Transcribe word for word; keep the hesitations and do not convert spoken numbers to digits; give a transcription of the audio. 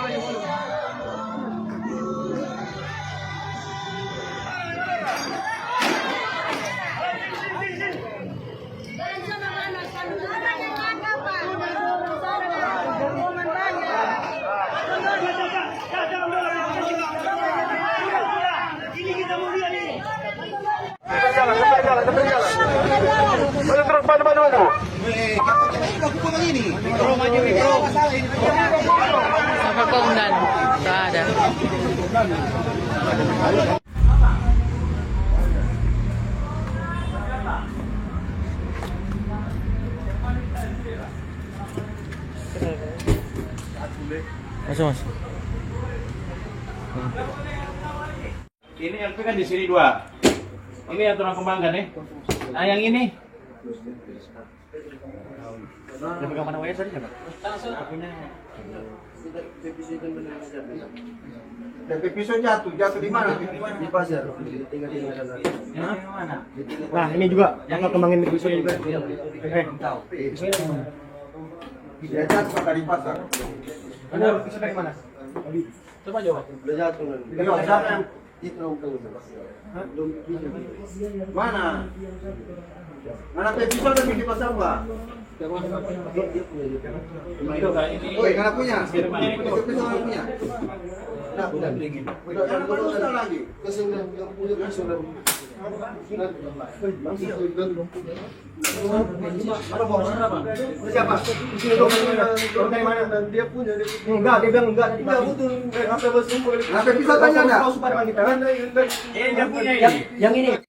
Jalan, jalan, jalan, jalan. Maju terus, maju, maju, maju. Apa kau undang? Tak ada. Masuk, Mas. Ini L P kan di sini dua. Ini yang tulang kembang kan, eh? Nah, yang ini. Yang pegang mana wayar tadi siapa? Punya. Yang pisau jatuh, jatuh di mana? Di pasar. Tinggal di mana? Nah, ini juga. Yang kembangin pisau juga. Eh, pisau dari mana? Dia jatuh tadi pasar. Ada pisau dari mana? Coba jawab. Udah jatuh kan? Iya, siapa yang itu dong tuh? Hah? Mana? Mana teh pisau dan bikin pasang, Pak? Dia punya, dia punya. Woi, mana punya? Itu pisau mana punya? Nah, udah. Udah, udah, udah lagi. Terus yang udah, yang punya pisau dan. Nah, langsung. Siapa? Dia punya, dia punya. Enggak, dia bilang enggak. Enggak, butuh. Kenapa bisa tanya enggak? Kau suka dengan kita, kan? Eh, dia punya ini. Yang ini.